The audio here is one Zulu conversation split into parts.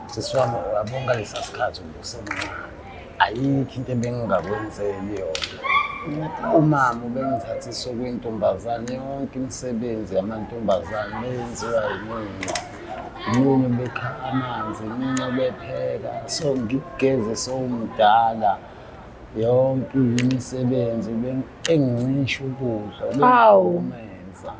Sisi wami uyabona ngalesa sikhathi ubusemncane, ayikho into ebengingakwenzeli yona. Umama ubengithathisa okwintombazane, yonke imisebenzi yamantombazane beyenziwa yimina. Yimina obekha amanzi, yimina obepheka, so ngikugeze sowumdala. Yonke imisebenzi engincisha ukudla Hawu. ubengihlukumeza.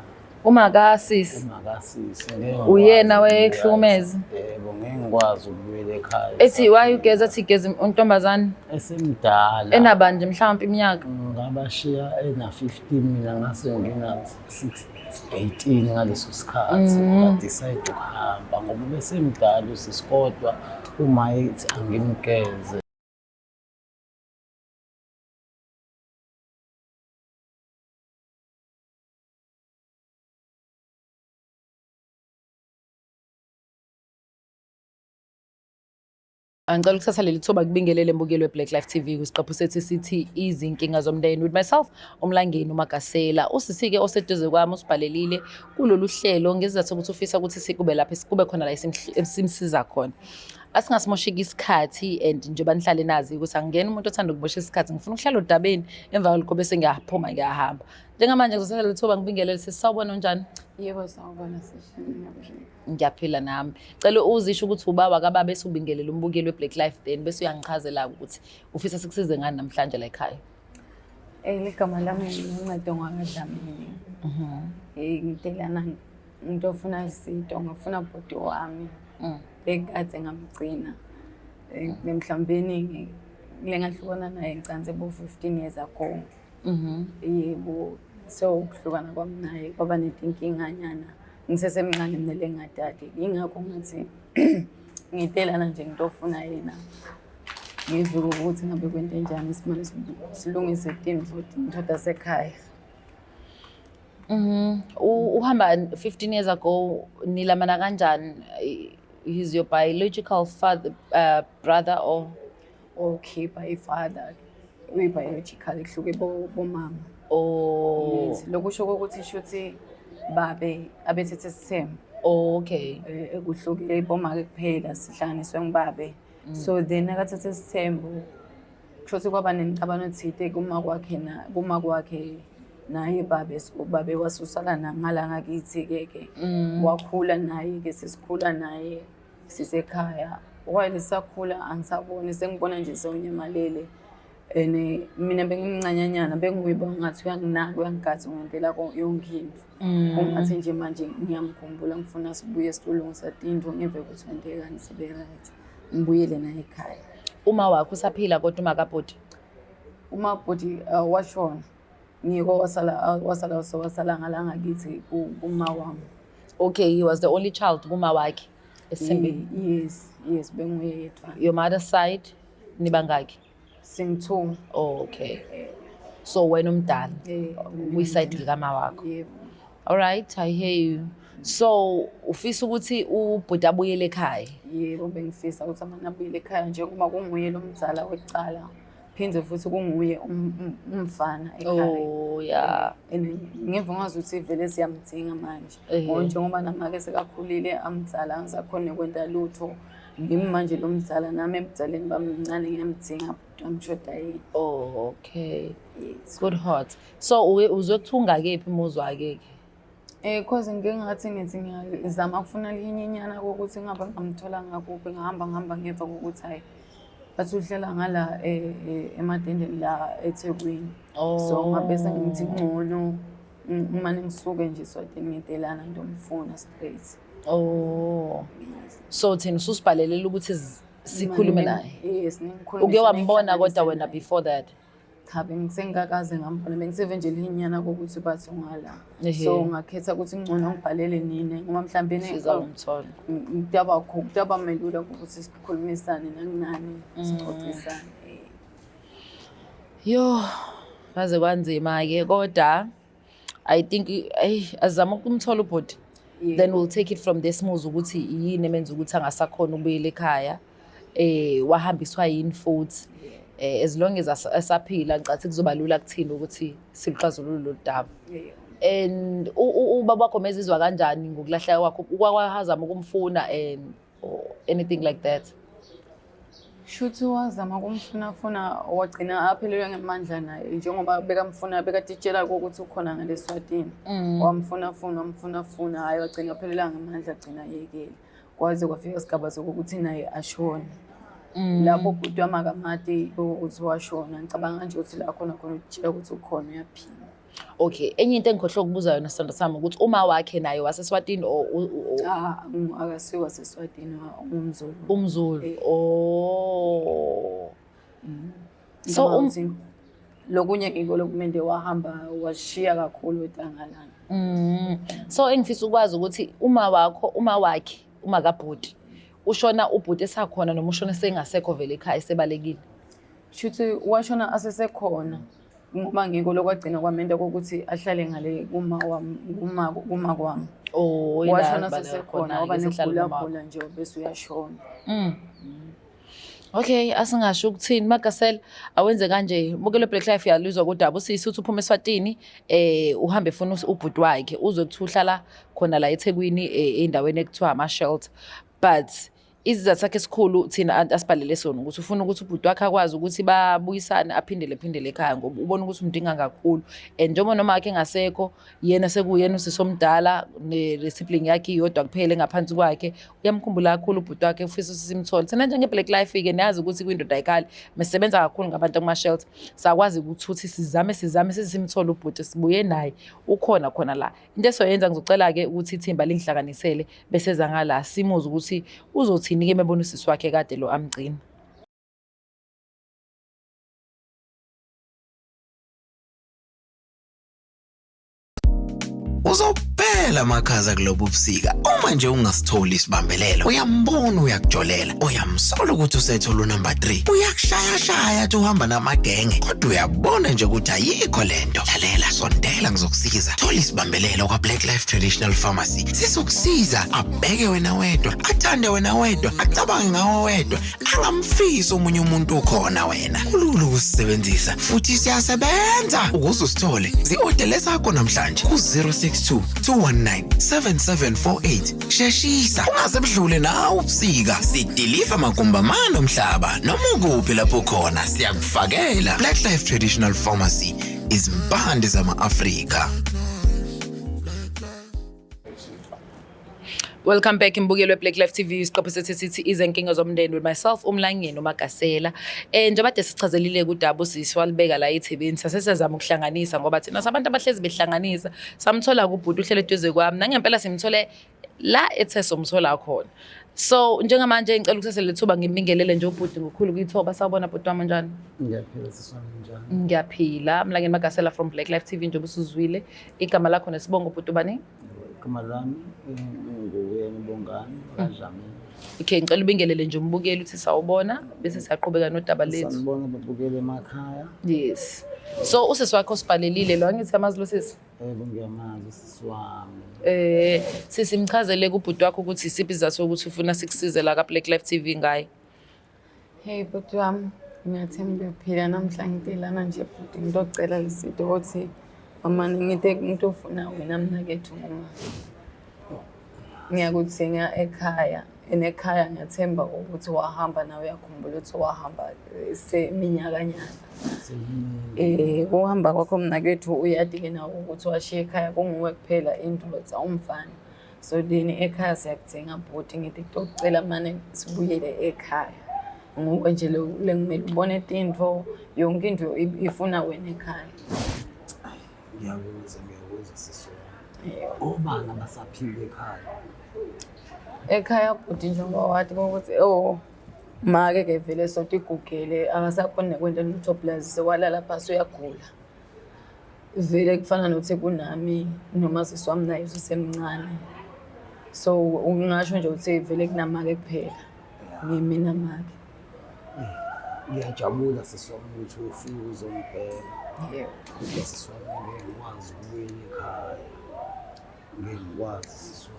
Uma kasisi. Umakasisi Uyena wayekuhlukumeza? Yebo, ngeke ngikwazi ukubuyela ekhaya. Ethi why ugeza ethi geza untombazane Esemdala. enabani nje mhlawumbe iminyaka. Ngabashiya ena-15 mina ngase ngina-18 ngaleso sikhathi. Nga-decide ukuhamba ngoba ubesemdala usisi kodwa uma ethi angimgeze. Angicela ukuthatha leli thuba kubingelele mbukeli we-Black Life TV kwisiqephu sethu sithi izinkinga zomndeni with myself uMlangeni uMagasela. Usisi-ke oseduze kwami usibhalelile kulolu hlelo ngesizathu sokuthi ufisa ukuthi sikube lapha kube khona la esimsiza khona. Asingasimosheki isikhathi and njengoba nihlale nazi ukuthi angingeni umuntu othanda ukumosha isikhathi, ngifuna ukuhlala odabeni emva kwalokho bese ngiyaphuma ngiyahamba. Njengamanje ngizothatha leli thuba ngibingelele sisi, sawubona unjani? Yebo, sawubona sisi. Ngiyaphila. Ngiyaphila nami. Cela uzisho ukuthi ubaba kababa bese ubingelela umbukeli we-Black Life then bese uyangichazela ukuthi ufisa sikusize ngani namhlanje la ekhaya. Ligama lami ngincedo ngwakaDlamini. Ngitelana umuntu ofuna izinto, ngifuna bhuti wami. Bekade ngamgcina. Mhlawumbe ngile ngahlukana naye ngicanze bo 15 years ago. Yebo, so ukuhlukana kwami naye kwaba netinkinganyana. Ngisesemncane mina le ngadadi. Yingakho ngathi ngitelana nje ngitofuna yena. Ngivuke ukuthi ngabe kwento enjani simane silungise tintfo tintfo tasekhaya. Uhamba 15 years ago nilamana kanjani? He's your biological father, brother or? Okay, by father. Uyi-biological kuhluke bomama. Oh. Yes, lokusho ukuthi shuthi babe abethethe isithembu. Okay. Kuhluke bomake kuphela sihlanganiswe ngibabe. So then akathathe isithembu kusho kwaba nemixabano thite kuma kwakhe na kuma kwakhe naye babe, so babe wasusala nangala ngakithi ke ke. Wakhula naye ke, sesikhula naye sisekhaya. While sisakhula angisaboni, sengibona nje sewunyamalele. And mina bengimncanyanyana, benguye ngathi uyanginaka, uyangigadza, ungentela yonke into. Kungathi nje manje ngiyamkhumbula, ngifuna sibuye silungisa tintfo, ngive ukuthi kwentekani sibe right. Ngibuyele naye ekhaya. Uma wakho usaphila kodwa uma kabhuti? Uma bhuti washona. Ngiko wasala wasala ngala ngakithi kuma wami. Okay, he was the only child kuma wakhe esithembeni. Yes, yes, benguye yedwa. Your mother's side nibangaki? Sing-two. Oh, okay. So wena umdala. Kwi-side likama wakho. Yebo. All right, I hear you. So ufisa ukuthi ubhuti abuyele ekhaya? Yebo, bengifisa ukuthi amane abuyele ekhaya njengoba kunguye lo mzala wekuqala. Phinde futhi kunguye umfana ekhaya. Oh, yeah. And ngiva ngazi ukuthi vele siyamdinga manje. Ngoba njengoba namake sekakhulile amdzala angisakhoni kwenta lutho. Ngimi manje lo mdzala nami ebudaleni bami mncane ngiyamdinga bhuti wami yena. Oh, okay. Yes. Good heart. So uzwe kuthunga kephi umuzwa ke? Cause ngike ngathi ngithi ngiyazama ukufuna elinye inyana kokuthi ngabe ngamthola ngakuphi, ngihamba ngihamba ngeva kokuthi hayi bathi uhlela ngala emadendeni la eThekwini. So ngabe sengithi ngcono ngimane ngisuke nje Eswatini ngidelana ngitomfuna straight. Oh. So thina ususibhalelela ukuthi sikhulume naye. Yes, ngikhulume. Uke wambona kodwa wena before that? Cha, bengisengikakaze ngambona, bengiseve nje linyana kokuthi bathi ungala. So ngakhetha ukuthi ngcono ngibhalele nina ngoba mhlawumbe Sizamthola. Kutaba kutaba melula ukuthi sikhulumisane nanginani sixoxisane. Yo, kwaze kwanzima ke kodwa I think ay azama ukumthola ubhuti. Then we'll take it from there simuze ukuthi yini emenza ukuthi angasakhona ukubuyela ekhaya. Wahambiswa yini futhi. As long as esaphila ngicathi kuzoba lula kuthina ukuthi sikuxazulule lolu daba. And ubaba wakho mezizwa kanjani ngokulahleka kwakho? Ukwahazama ukumfuna and or anything like that? Shuthi wazama kumfunafuna, wagcina aphelelwe ngemandla naye, njengoba bekamfuna, bekatitshela ukuthi ukhona ngale Swatini. Wamfunafuna, wamfunafuna, hhayi, wagcina aphelelwa ngemandla, agcina ayekele, kwaze kwafika isigaba sokuthi naye ashone. Lapho ubhuti wami akamati ukuthi washona. Ngicabanga nje ukuthi la khona khona ukutshela ukuthi ukhona, uyaphila. Okay, enye into engikhohlwe ukubuza yona, sithando sami, ukuthi uma wakhe naye waseSwatini or Ah, akasiwa waseSwatini, umZulu. UmZulu. Eh. Oh. So So lokunye ngiko lokumende wahamba washiya kakhulu etangalana. So engifisa ukwazi ukuthi uma wakho, uma wakhe, uma kabhuti, ushona ubhuti esakhona noma ushona sengasekho vele ekhaya, esebalekile? Shuthi washona asesekhona, ngoba ngiko lokwagcina kwamenta kokuthi ahlale ngale kuma wami, kuma kwami. Oh, ila Washona baleka asesekhona, khona-ke, waba esehlala nomama. nekugulagula nje, bese uyashona. Okay, asingasho ukuthini, Magasela, awenze kanje. Bukele Black Life, yalizwa kodaba. Usisi uthi uphuma eSwatini, uhambe efuna ubhuti wakhe, uzwe kuthi uhlala khona la eThekwini, endaweni ekuthiwa ama shelter. But isizathu sakhe esikhulu thina asibhalele sona ukuthi ufuna ukuthi ubhuti wakhe akwazi ukuthi babuyisane, aphindele phindele ekhaya, ngoba ubona ukuthi umdinga kakhulu, and njengoba noma wakhe engasekho, yena sekuyena usisi omdala, ne sibling yakhe iyodwa kuphela engaphansi kwakhe. Uyamkhumbula kakhulu ubhuti wakhe, ufisa ukuthi simthole. Thina njenge-Black Life-ke, niyazi ukuthi kwindoda ayikhali, besisebenza kakhulu ngabantu kuma-shelter, sakwazi ukuthi sizame sizame size simthole ubhuti, sibuye naye, ukhona khona la. Into esoyenza, ngizocela-ke ukuthi ithimba lingihlanganisele bese eza ngala, simuze ukuthi uzothini-ke mebona usisi wakhe kade lo amgcina. Uzophela amakhaza kulobu busika uma nje ungasitholi isibambelelo. Uyambona uyakujolela, uyamsola ukuthi usethola unumber 3, uyakushayashaya athi uhamba namagenge, kodwa uyabona nje ukuthi ayikho lento. Lalela, sondela, ngizokusiza. Thola isibambelelo kwa-Black Life Traditional Pharmacy, sizokusiza. Abheke wena wedwa, athande wena wedwa, acabange ngawe wedwa, angamfisi omunye umuntu ukhona wena. Kulula ukusisebenzisa futhi siyasebenza. Ukuze usithole, zi-odele sakho namhlanje ku-062 219 7748. Sheshisa, ungaze budlule nawe ubusika. Sidiliva magumbamane omhlaba, noma ukuphi lapho khona siyakufakela. Black Life Traditional Pharmacy, izimpande zama-Afrika. Welcome back, imbukelo Black Life TV, isiqephu sethu sithi izinkinga zomndeni with myself, uMlangeni uMagasela. Njengoba kade sichazelile kudaba, usisi walibeka la ethebeni, sasesazama ukuhlanganisa ngoba thina sabantu abahlezi behlanganisa. Samthola kubhuti, uhlele eduze kwami. Nangempela simthole la ethe somthola khona. So njengamanje ngicela ukuthatha lethuba ngimbingelele nje ubhuti ngokukhulu kuyithoba. Sawubona bhuti wami, njani? Ngiyaphila sisi wami, njani? Ngiyaphila. Mlangeni Magasela from Black Life TV, njengoba usuzwile. Igama lakho nesibongo, bhuti, ubani? Igama lami nguyena Bongani kaDlamini. Okay, ngicela ubingelele nje umbukeli, uthi sawubona, bese siyaqhubeka nodaba lethu. Sanibona babukeli emakhaya. Yes. So usisi wakho osibhalelile lo, angithi amazi lo sisi? Yebo, ngiyamazi usisi wami. Sisi, mchazele kubhuti wakho ukuthi isiphi isizathu sokuthi ufuna sikusize la ka Black Life TV ngaye. Hey bhuti wami, ngiyathemba uyaphila. Namhla ngitelana nje bhuti, ngitocela lesito ukuthi mamane ngite ngitofuna wena mnakethu, ngoba ngiyakudzinga ekhaya, and ekhaya ngiyathemba ukuthi wahamba nawe, uyakhumbula ukuthi wahamba seminyakanyaka. Kuhamba kwakho mnakethu, uyati-ke nawe ukuthi washiya ekhaya kunguwe kuphela indoda, umfana. So then ekhaya siyakudzinga bhuti, ngithi kutokucela mane sibuyele ekhaya. Nguwe nje lo lengimele ubone tintfo, yonke into ifuna wena ekhaya. Ngiyakuzwa, ngiyakuzwa sisi wami. Obani abasaphila ekhaya? Ekhaya bhuti, njengoba wathi ukuthi oh make ke vele sotigugele, akasakhoni nekwenta lutho, plus sewalala phasi, uyagula. Vele kufana nokuthi kunami noma sisi wami naye usesemncane. So ungasho nje ukuthi vele kunamake kuphela. Ngimina make. Ngiyajabula sisi wami ukuthi ufike uzongibheka. Yebo. Kodwa sisi wami, ngeke ngikwazi ukubuyela ekhaya. Ngeke ngikwazi sisi wami.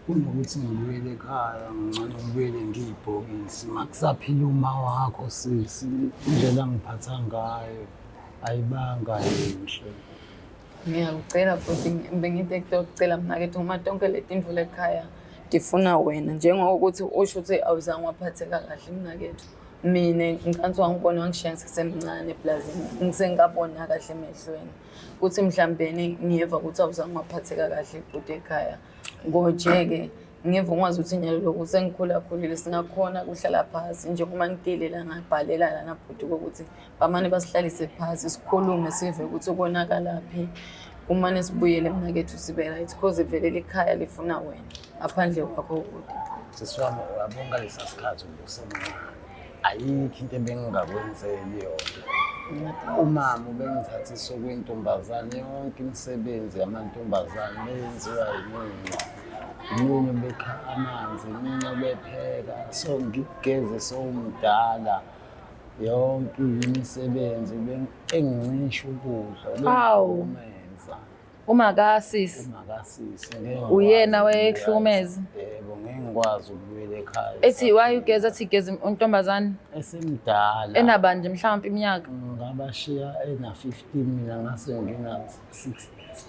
Kunokuthi ngibuyele ekhaya, ngcono ngibuyele ngiyibhokisi. Makusaphila uma wakho sisi, indlela angiphatha ngayo ayibanga yinhle. Ngiyakucela futhi, bengide kutokucela mnakethu, uma tonke letintfo lekhaya Ndifuna wena njengokuthi usho ukuthi awuzange waphatheka kahle mnakethu. Mina ngicabanga wangibona wangishiya ngisesemncane eplazini ngisengabona kahle emehlweni. Kuthi mhlambeni ngiyeva ukuthi awuzange waphatheka kahle bhuti ekhaya. Ngoje-ke ngiva ungazi ukuthi nyalo lokhu sengikhulakhulile singakhona kuhlala phasi njengoba ngitile la ngabhalela lana bhuti kokuthi bamane basihlalise phasi sikhulume sive ukuthi konakalaphi kumane sibuyele mnakethu sibe right cause vele likhaya lifuna wena ngaphandle kwakho kude. Sisi wami uyabonga lesa sikhathi ubusemncane, ayikho into ebengingakwenzeli yona. Umama ubengithathisa okwentombazane, yonke imisebenzi yamantombazane beyenziwa yimina. Yimina obekha amanzi, yimina obepheka, so ngikugeze sowumdala. Yonke imisebenzi engincisha ukudla Hawu. ubengihlukumeza. Uma kasisi Umakasisi ngeke Uyena ngikwazi wayekuhlukumeza? Yebo, ngeke ngikwazi ukubuyela ekhaya. Ethi why ugeza athi geza untombazane Esemdala. Enabani nje mhlawumbe iminyaka? Ngabashiya ena-15, mina ngase ngina-6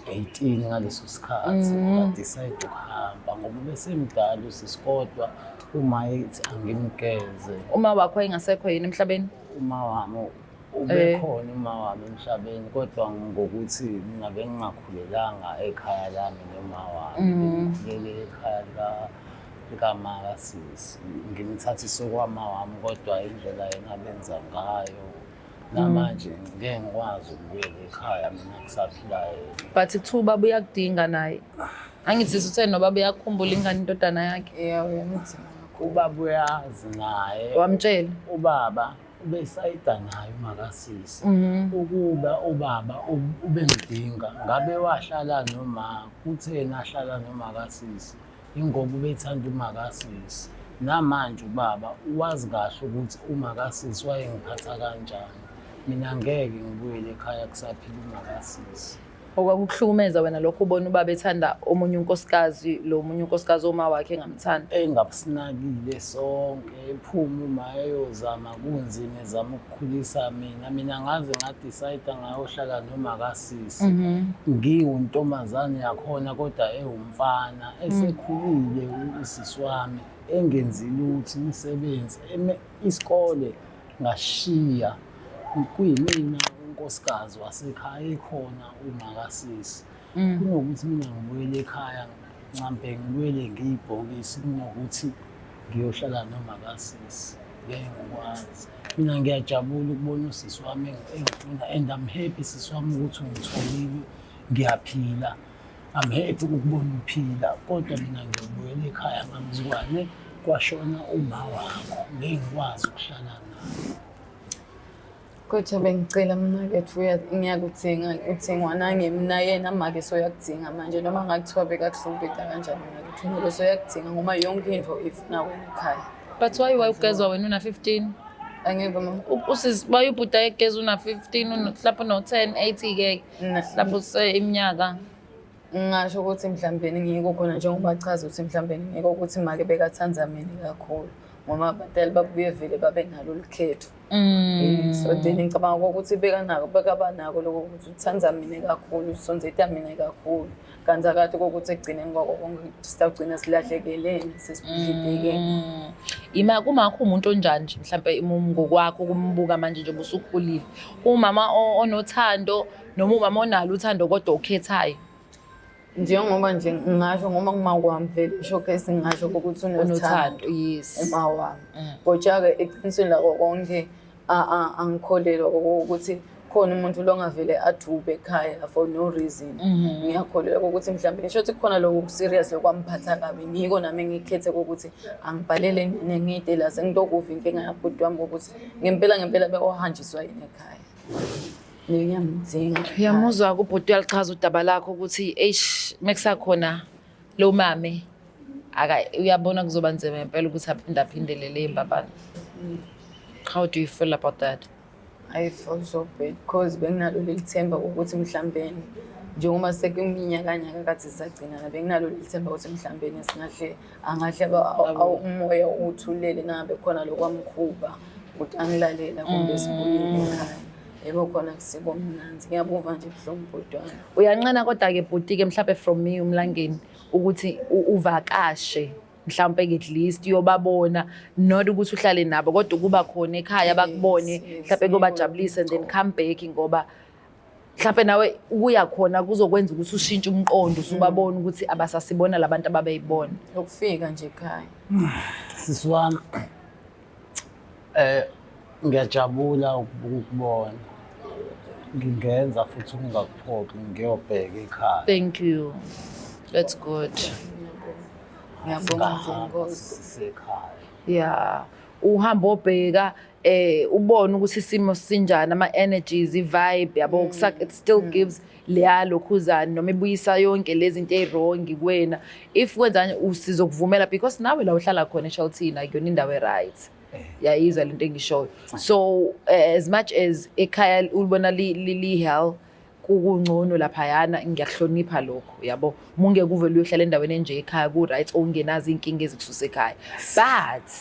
18 ngaleso sikhathi. Nga-decide ukuhamba ngoba ubesemdala usisi, kodwa uma ethi angimgeze. Uma wakho engasekho yini emhlabeni? Uma wami ubekhona, uma wami emhlabeni, kodwa ngokuthi mina bengingakhulelanga ekhaya lami noma wami, bengikhulele ekhaya likamakasisi. Ngimthathise kwama wami, kodwa indlela yena abenza ngayo namanje ngeke ngikwazi ukubuyela ekhaya mina kusaphila yena. But kuthiwa ubaba uyakudinga naye. Angithi uthe nobaba uyakhumbula ingane, indodana yakhe. Yeah, uyamdinga kakhulu. Ubaba uyazi naye. Wamtshela? Ubaba ubesayida naye umakasisi. Ukuba ubaba ubengidinga ngabe wahlala noma kutheni ahlala nomakasisi, ingoba ubethanda umakasisi. Namanje ubaba wazi kahle ukuthi umakasisi wayengiphatha kanjani. Mina ngeke ngibuyele ekhaya kusaphila umakasisi. Okwakukuhlukumeza wena lokho, ubona ubaba ethanda omunye unkosikazi, lo munye unkosikazi oma wakhe engamthandi? Engabusinakile sonke, ephuma uma eyozama kunzima, ezama ukukhulisa mina. Mina ngaze nga-decide ngayohlala nomakasisi ngiwuntombazane yakhona, kodwa ewumfana esekhulile usisi wami, engenzi lutho imisebenzi, isikole ngashiya, kuyimina unkosikazi wasekhaya ekhona umakasisi. Kunokuthi mina ngibuyele ekhaya, ncampe ngibuyele ngiyibhokisi kunokuthi ngiyohlala nomakasisi. Ngeke ngikwazi. Mina ngiyajabula ukubona usisi wami engifuna and I'm happy sisi wami ukuthi ungitholile, ngiyaphila. I'm happy ukukubona uphila, kodwa mina ngiyobuyela ekhaya ngamzukwane kwashona uma wakho, ngeke ngikwazi ukuhlala naye. Kodwa bengicela mnakethu, ngiyakudinga, uthingwa nangemi yena make soyakudinga manje, noma ngakuthiwa bekakuhlukubeta kanjani mnakethu, ngeke soyakudinga ngoba yonke into ifuna wena ekhaya. But why wayugezwa wena una-15? Angeke mama. Usisi wayubhuda egeza una-15, mhlawumbe uno-10 8 ke mhlawumbe use iminyaka. Ngingasho ukuthi mhlawumbe ngiko khona njengoba chaza ukuthi mhlawumbe ngiko ukuthi make bekathanda mina kakhulu ngoba abadali babuye vele babe nalo olukhetho. So then ngicabanga ukuthi bekanako, bekaba nako lokho ukuthi uthanda mina kakhulu, usondzeta mina kakhulu, kanti akade kokuthi ekugcineni kwako konke sitawugcina silahlekelene sesibhidekene. Ima kumakho umuntu onjani nje mhlambe ngokwakho kumbuka manje njengoba usukhulile? Umama onothando noma umama onalo uthando kodwa ukhethayo? Njengoba nje ngingasho ngoba kuma kwami vele showcase, ngingasho ukuthi unothando. Unothando, yes. Uma wami. Kodwa-ke eqinisweni lako konke angikholelwa ukuthi khona umuntu longavele adube ekhaya for no reason. Ngiyakholelwa ukuthi mhlawumbe ngisho ukuthi kukhona lokhu ku-serious lokwamphatha kabi, ngiko nami ngikhethe ukuthi angibhalele mina ngide la sengitokuva inkinga yabhuti wami ukuthi ngempela ngempela bekohanjiswa yini ekhaya. Ngiyamdinga. Uyamuzwa kubhuti, uyalichaza udaba lakho ukuthi eish, mekusakhona lo mame aka uyabona kuzoba nzima impela ukuthi aphinde aphindelele embabane. How do you feel about that? I feel so bad because benginalo leli themba ukuthi mhlawumbe njengoba sekuminyakanyaka kade sisagcinana, benginalo leli themba ukuthi mhlawumbe singahle angahle umoya uthulele nangabe khona lokwamkhuba ukuthi angilalela kumbe sibuyele ekhaya. Yebo, khona kusiko mnandzi, ngiyabuva nje buhlungu bhuti wami. Uyanqena kodwa-ke bhuti-ke mhlawumbe from me umlangeni ukuthi uvakashe. Mhlawumbe at least uyobabona, not ukuthi uhlale nabo, kodwa ukuba khona ekhaya bakubone, mhlawumbe kuyobajabulisa, and then come back, ngoba mhlawumbe nawe ukuya khona kuzokwenza ukuthi ushintshe umqondo, usubabona ukuthi abasasibona labantu ababeyibona. Ukufika nje ekhaya. Sisi wami, ngiyajabula ukukubona. Ngingenza futhi ukungakuphoxi, ngiyobheka ekhaya. Thank you, that's good. Ngiyabonga nje, Nkosi. Sisekhaya. Yeah, uhamba obheka, ubone ukuthi isimo sinjani, ama energies, i-vibe yabo, it still gives leya lokhuzana noma ibuyisa yonke lezi zinto ey-wrong kuwena. If kwenzani usizokuvumela, because nawe la uhlala khona eShelton akuyona indawo e-right. Yayizwa lento engishoyo? So as much as ekhaya ulibona li hell, kungcono laphayana, ngiyakuhlonipha lokho, yabo. Mungeke uvele uyohlala endaweni enje ekhaya ku-right, ongenazo iy'nkinga ezikususa ekhaya, but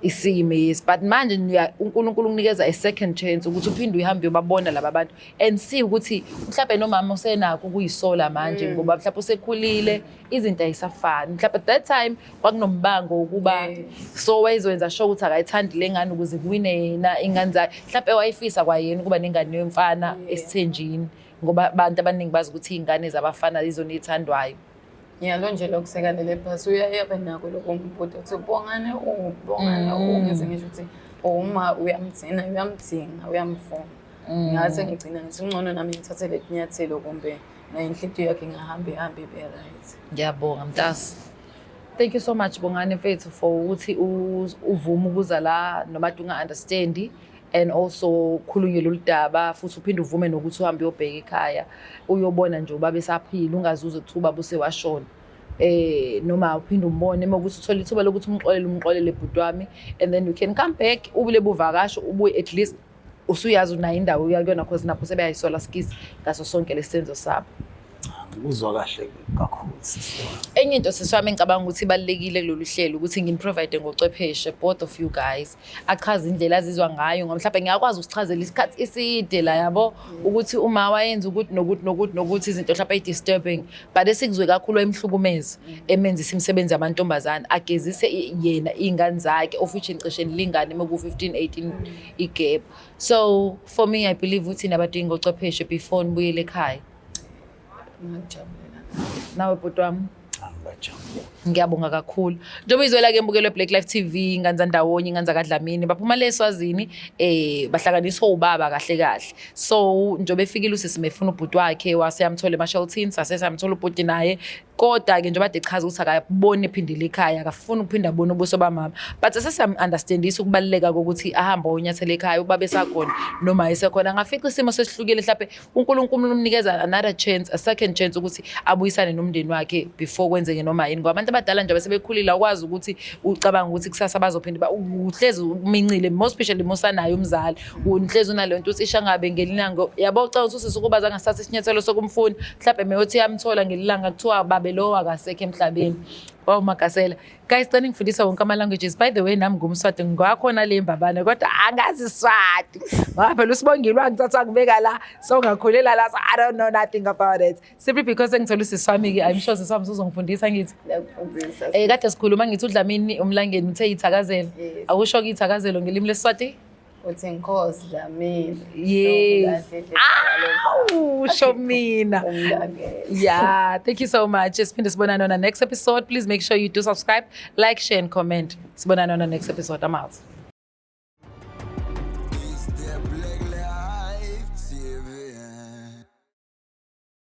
isimo, yes, but manje uNkulunkulu ukunikeza a second chance ukuthi uphinde uhambe uyobabona laba bantu and see ukuthi mhlawumbe nomama usenakho ukuyisola manje, ngoba mhlawumbe usekhulile, izinto ayisafani. Mhlawumbe at that time kwakunombango wokuba so wayezokwenza sure ukuthi akayithandi le ngane ukuze kuwine yena ingane zakhe. Mhlawumbe wayefisa kwayena ukuba nengane yomfana esithenjini, ngoba abantu abaningi bazi ukuthi iy'ngane zabafana yizona ey'thandwayo. Ngiyalo nje lokhu sekalele phasi, uyabe nako lokho umbuto ukuthi Bongane ubongane, ngize ngisho ukuthi uma uyamgcina, uyamdinga, uyamfuna. Ngathi ngigcina ngithi ngcono nami ngithathe le tinyathelo, kumbe nayo inhliziyo yakhe ingahambi ihambe ibe right. Ngiyabonga, mntasi. Thank you so much, Bongane mfethu, for ukuthi uvume ukuza la noma unga-understandi, and also khulunywe lolu daba, futhi uphinde uvume nokuthi uhambe uyobheka ekhaya, uyobona nje ubaba esaphila, ungazuze kuthiwa ubaba usewashona, noma uphinde umbone uma ukuthi uthole ithuba lokuthi umxolele, umxolele bhuti wami, and then you can come back, ubule buvakasho, ubuye at least usuyazi unayo indawo uya kuyona, cause napho sebeyayisola skisi ngaso sonke lesenzo sabo. Ngikuzwa kahle kakhulu, sisi wami. Enye into, sisi wami, engicabanga ukuthi ibalulekile kulolu hlelo ukuthi ngini-provide ngocwepheshe, both of you guys, achaze indlela azizwa ngayo, ngoba mhlawumbe ngiyakwazi ukusichazela isikhathi eside la, yabo, ukuthi uma wayenza ukuthi nokuthi nokuthi nokuthi izinto mhlawumbe ayi-disturbing, but esikuzwe kakhulu wayemhlukumeza, emenzisa imisebenzi yamantombazane, agezise yena iy'ngane zakhe, of which ngicishe nilingane meku-15 18 i-gap. So for me, I believe ukuthi nabadinga ocwepheshe before nibuyele ekhaya. Ngakujabulela. Nawe, bhuti wami? Angibajabule. Ngiyabonga kakhulu. Njengoba izwela-ke, mbukelo Black Life TV, ingane zandawonye, ingane zakaDlamini, baphuma le eSwazini, bahlanganiswa ubaba kahle kahle. So njengoba efikile usisi mefuna ubhuti wakhe, wase yamthola eMashelton, sase samthola ubhuti naye. Kodwa-ke njengoba ade echaza ukuthi akaboni ephindile ekhaya, akafuni ukuphinda abone ubuso bamama. But sesiyam-understandisa ukubaluleka kokuthi ahambe ayonyathela ekhaya, ubaba esakhona noma esekhona. Angafica isimo sesihlukile, mhlawumbe uNkulunkulu umnikeza another chance, a second chance, ukuthi abuyisane nomndeni wakhe before kwenzeke noma yini. Ngoba abantu abadala nje sebekhulile, awukwazi ukuthi ucabanga ukuthi kusasa bazophinda uhlezi umincile, more especially musanayo umzali, uhlezi unaleyo nto ukuthi ishangabe ngelilanga, yabo, ucabanga ukuthi usisi ukuba zangasithatha isinyathelo sokumfuna, mhlawumbe meyothi yamthola ngelilanga kuthiwa babe lo akasekho emhlabeni. Wow, Magasela. Guys, cela ngifundisa wonke ama-languages. By the way, nami ngumSwati, ngwakhona le Mbabane, kodwa angazi iswati. Ngoba phela uSibongile wangithatha ngibeka la, so ngakhulela la, so I don't know nothing about it. Simply because engithola usisi wami-ke, I'm sure sisi wami usuzongifundisa, ngithi. Ngiyakufundisa. Kade sikhuluma ngithi uDlamini umlangeni uthe ithakazelo. Yes. Akusho-ke ithakazelo ngelimi lesiSwati? Uthi Nkosi Dlamini. Yes. Awu, sho mina. Umlangeni. Yeah, thank you so much. Siphinde sibonane on our next episode. Please make sure you do subscribe, like, share and comment. Sibonane on our next episode. I'm out.